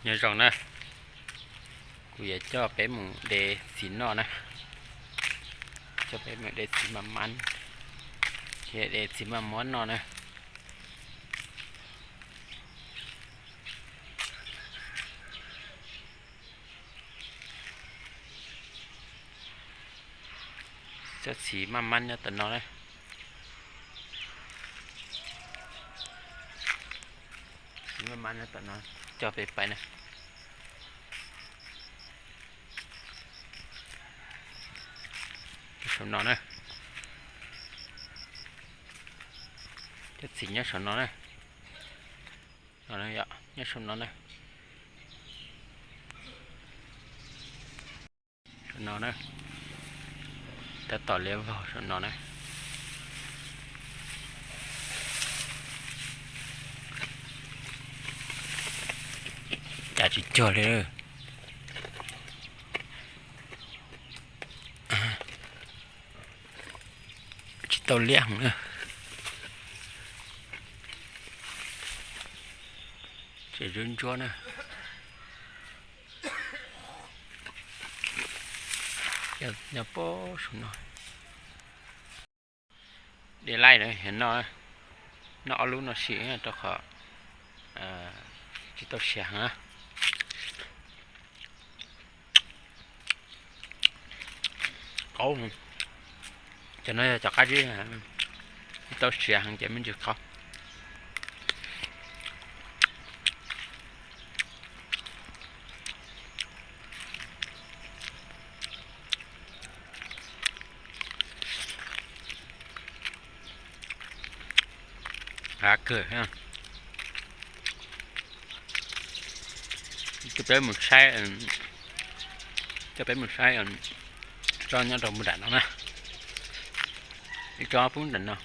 Nyob zoo na, kuv yuav coj peb mus de txiv noj na, coj peb mus de txiv maj mab, thiab de txiv maj muab noj na. Cov txiv maj mab nyob tom no na, txiv maj mab nyob tom no, coj peb pais na. Saum no na, cov txiv nyob saum no na, nyob saum no na, saum no na, tab tom liab vog saum no na. Cas tsis cuag li, tsis tau liab heev na. Tseem ntsuab ntsuab na. Nyob pob saum no. De laij no, noj ob lub no sim rau qhov tsis tau siav heev. Qaub, cov no yog cov qab zib, tsis tau siav heev ces me ntsis qaub. Hav kawg. Coj peb mus saib, coj peb mus saib tsob nyob rau nram no na. Ib tsob pub nram no.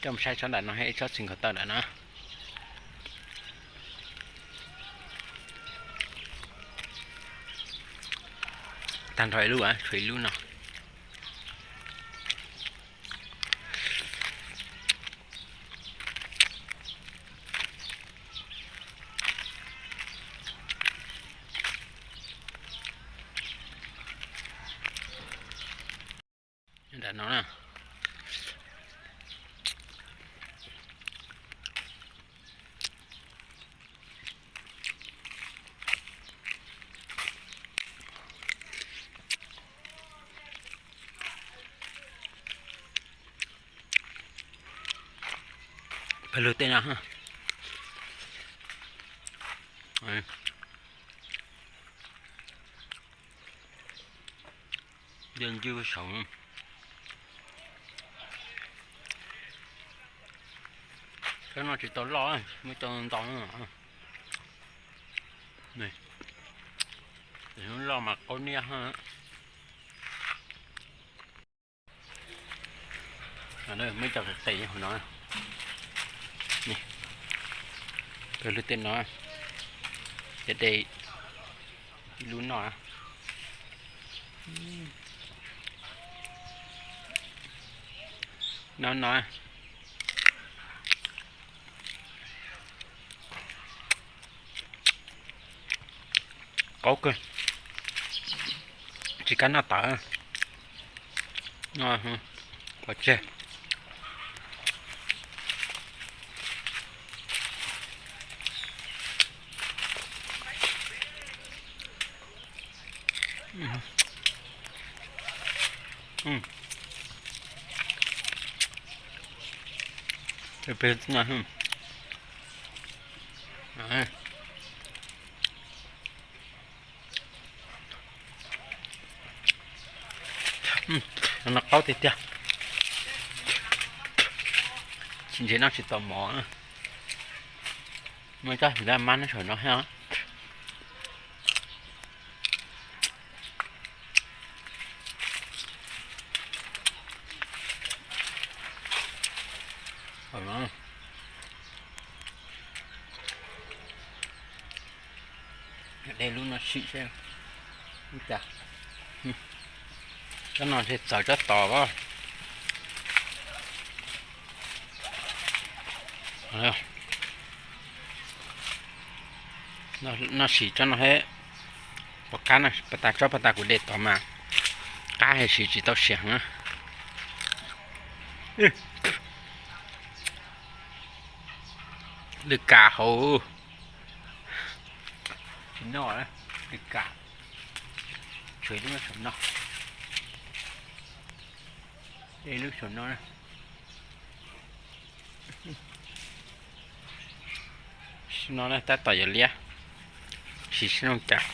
Coj mus saib tsob nram no thiab ib tsob txiv nkhaus taw nram no. Tag nrho ib lub, tshuav ib lub no. Nram no na. Pawg lug tej no. Dej ncwg saud. Tsob no tsis tau loj, muaj cov ntau. Loj mas qaub niab. Muaj cov qis qis hauv no. Pawg lug tej no, ces de ib lub noj. No no. Qaub kawg, tsis kam noj tawv. Pov tseg. No qaub tiag tiag. Tsis ntse noj tsis tau mov. Muaj cov laj mab nyob saum no thiab. De lub no sim seb. Ub cas, tsob no ntshe txawv tsob tod as. Noj sim tsob no thiab, pom qab na, pas tas tsob pas tas kuv de tod mas qab, siv tsis tau siav heev. Lwj kas hauv. Tsis noj, lwj kas. Tshuav lub saum no, de lub saum no na. No tab tom yuav liab, sim sib noj cas.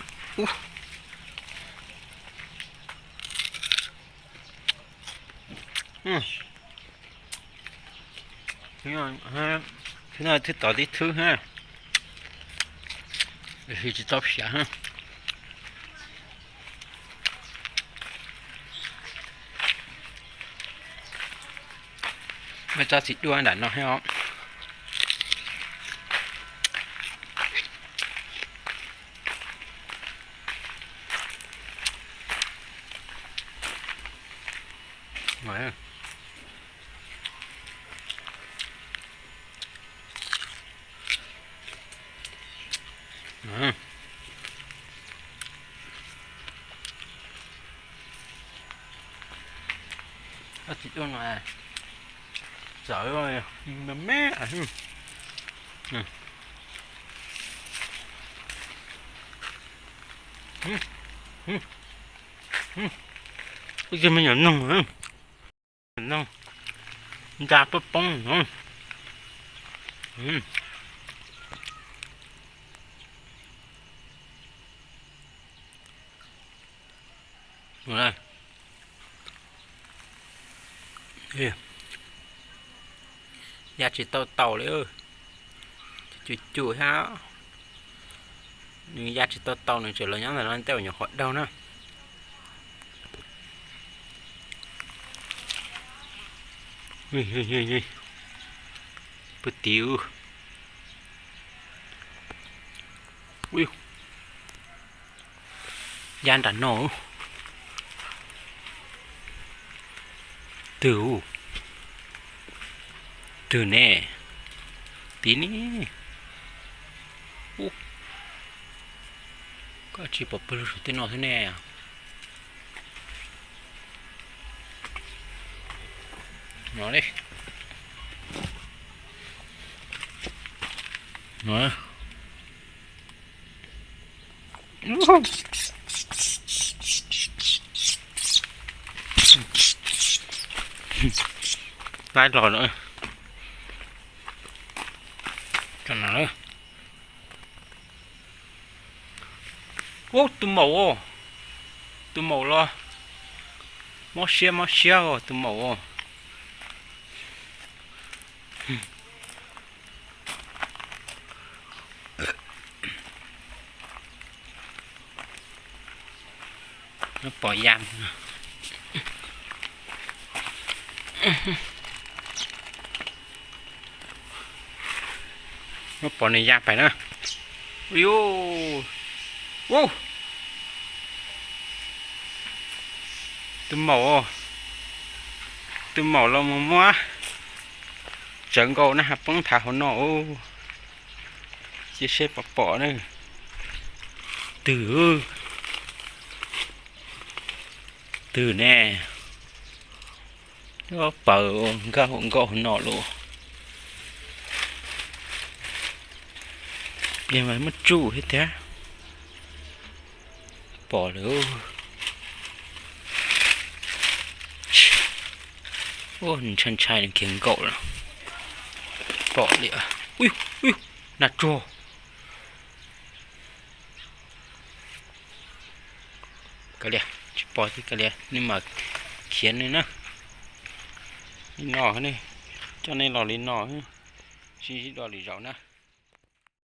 Thwb no thwb tod tib thwb, siv tsis tau siav. Muaj tsob txiv duaj nram no thiab os. Txiv duaj no txawv me me. Ib tug me nyuam noog, noog nta poob poob. Ya tsis tau taus li, cuj cuj thiab. Nws ya tsis tau taus, nws tseem los nyob ntawm no tej zaum nyuam qhuav daug na. Pw tiv. Ya nram no. Twg, twg ne? Tiv ne. Koj tsis pom pw lug saum tej no xwb ne. No li. Laib los lawm. Ub, tus maum, tus maum los mob siab mob siab os tus maum. Pom ya, pom nws ya pais na. Ub, tus maum, tus maum los mus muab tsawv nkaus na, poob nthav hauv no. Cia seb pom pom na. Twg, twg ne? Paws nkauj nkauj no los. Pliag mas muab tsuj thiab tiag. Pom lawm. Ntshai ntshai nws khiav nkaum lawm. Pom li. Ub, ub, nas tsuag. Kav liam, tsis pom thiab kav liam, nej mam khiav nej na. Li no, coj nej los li no, sib ntsib dua lwm zaus na.